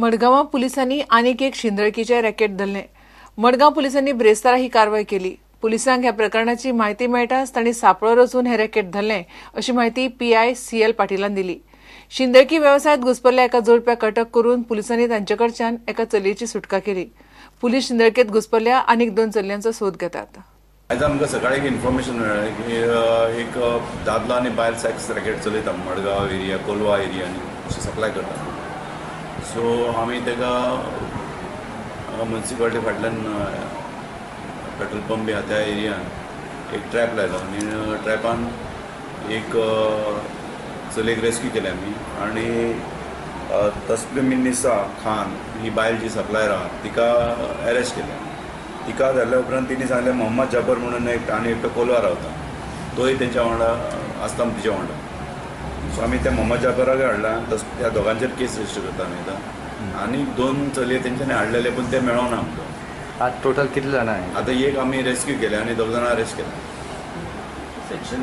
मडगांवां पुलिसांनी आनीक एक शिंदळकीचें रॅकेट धरलें. मडगांव पुलिसांनी ब्रेस्तारा ही कारवाय केली. पुलिसांक ह्या प्रकरणाची म्हायती मेळटाच तांणी सापळो रचून हें रॅकेट धरलें अशी म्हायती पीआय सीएल पाटीलान दिली. शिंदळकी वेवसायांत घुसपल्ल्या एका जोडप्याक अटक करून पुलिसांनी तांचे कडच्यान एका चलयेची सुटका केली. पुलीस शिंदळकेंत घुसपल्ल्या आनीक 2 चलयांचो सोद घेतात. आयज आमकां सकाळी एक इन्फॉर्मेशन मेळ्ळें की एक दादलो आनी बायल सेक्स रॅकेट चलयता मडगांव एरिया, कोलवा एरिया आनी सप्लाय करता. सो आमी ताका मुन्सिपालिटी फाटल्यान पेट्रोल पंप बी आहा त्या एरियान एक ट्रॅप लायलो आनी ट्रॅपान एक चलयेक रेस्क्यू केलें आमी आनी तस्लिम निसा खान ही बायल जी सप्लायर आहा तिका अरेस्ट केलें. तिका धरल्या उपरांत तिणें सांगलें मोहम्मद जाबर म्हणून एक आनी एकटो कोलवा रावता, तोय तेंच्या वांगडा आसता तिच्या वांगडा. सो आमी त्या मोहम्मद जाबराक हाडला, त्या दोगांचेर केस रजिस्टर करता आमी आतां. आनी 2 चलये तेंच्यांनी हाडलेले पूण ते मेळोना आमकां. आतां टोटल कितले जाणां? आतां एक आमी रेस्क्यू केले आनी 2 जाणां अरेस्ट केले. Section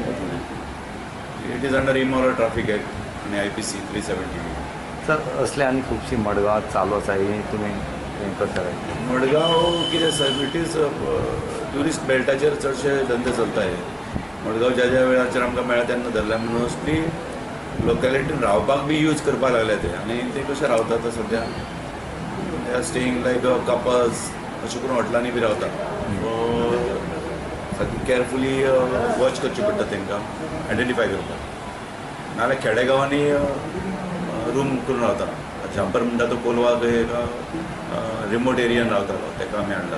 it is under immoral traffic act आनी IPC 370. Sir असले आनी खुबशी मडगांवांत चालू आसा ही तुमी हें करता? मडगांव कितें सर, it is tourist बेल्टाचेर चडशे धंदे चलता. हे मडगांव ज्या ज्या वेळाचेर आमकां मेळ्ळा तेन्ना धरल्या. मोस्टली लोकेलिटीन रावपाक बी यूज करपाक लागले ते आनी ते कशे रावतात आतां सद्या they are staying like couples अशें करून हॉटेलांनी बी रावता. सो सारकी केअरफुली वॉच करची पडटा तांकां आयडेंटिफाय करपाक. नाजाल्यार खेडेगांवांनी रूम करून रावता. झांपर म्हणटा तो कोलवा एका रिमोट एरियान रावतालो, ताका आमी हाडला.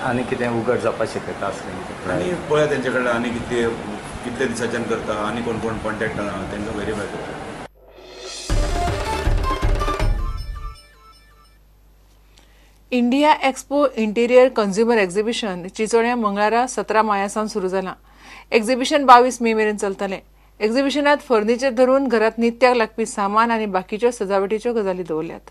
आनी कितें उगड जावपाक शक्यता आसली? आनी पळया तेंचे कडल्यान आनी कितले कितले दिसाच्यान करता आनी कोण कोण कॉन्टॅक्ट आहा तांकां वेरीफाय करता. India expo interior consumer exhibition चिचोण्या मंगळारा 17 माया सावन सुरू जालां. एक्झिबिशन 22 मे मेरेन चलतलें. एक्झिबिशनात फर्निचर धरून घरात नित्याक लागपी सामान आनी बाकीच्यो सजावटीच्यो गजाली दवरल्यात.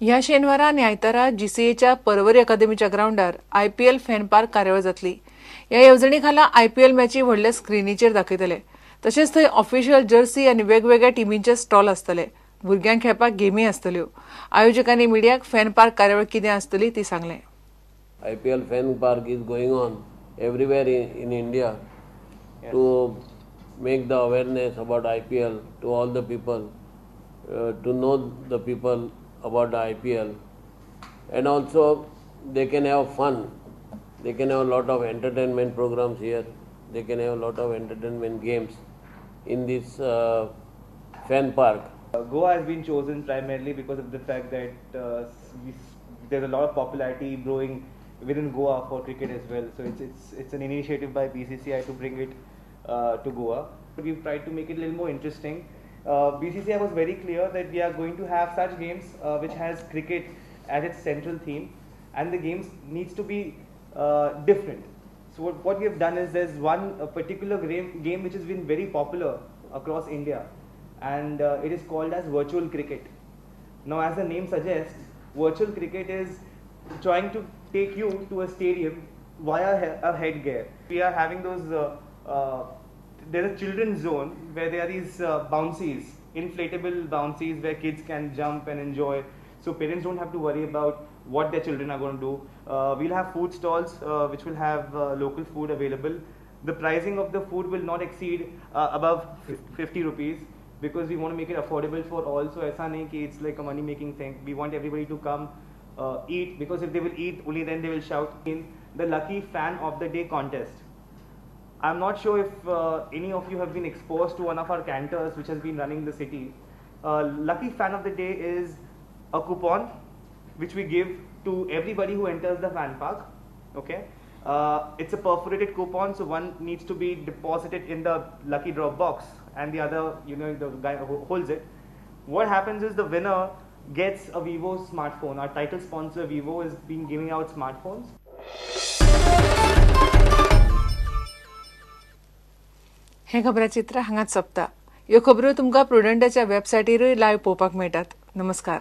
ह्या शेनवारा आनी आयतारा जीसीएच्या परवरी अकादमीच्या ग्रावंडार आयपीएल फॅन पार्क कार्यावळ जातली. ह्या येवजणे खाला आयपीएल मॅची व्हडल्या स्क्रिनीचेर दाखयतले. तशेंच थंय ऑफिशियल जर्सी आनी वेगवेगळ्या टिमींचे स्टॉल आसतले. भुरग्यांक खेळपाक गेमी आसतल्यो. आयोजकांनी मिडियाक फॅन पार्क कार्यावळ कितें आसतली ती सांगलें. IPL fan park is going on everywhere in India to make the awareness about IPL to all the people, to know the people about the IPL, and also they can have fun. They can have a lot of entertainment programs here. They can have a lot of entertainment games in this fan park. Goa has been chosen primarily because of the fact that there's a lot of popularity growing within Goa for cricket as well. So it's an initiative by BCCI to bring it to Goa. We've tried to make it a little more interesting. BCCI was very clear that we are going to have such games which has cricket as its central theme, and the games needs to be different. So what we have done is there's one particular game which has been very popular across India, and it is called as virtual cricket. Now, as the name suggests, virtual cricket is trying to take you to a stadium via a headgear. We are having those, there's a children's zone where there are these bouncies, inflatable bouncies where kids can jump and enjoy. So parents don't have to worry about what their children are going to do. We'll have food stalls which will have local food available. The pricing of the food will not exceed above 50 rupees because we want to make it affordable for all. So aisa nahi ki it's like a money making thing. We want everybody to come eat, because if they will eat, only then they will shout in the lucky fan of the day contest. I'm not sure if any of you have been exposed to one of our canters which has been running the city. Lucky fan of the day is a coupon which we give to everybody who enters the fan park. Okay, it's a perforated coupon, so one needs to be deposited in the lucky draw box and the other, you know, the guy who holds it. What happens is the winner gets a Vivo smartphone. Our title sponsor Vivo has been giving out smartphones. हें खबराचित्र हांगाच सोंपता. ह्यो खबरो तुमकां प्रुडंटाच्या वेबसायटीरूय live पळोवपाक मेळटात. नमस्कार.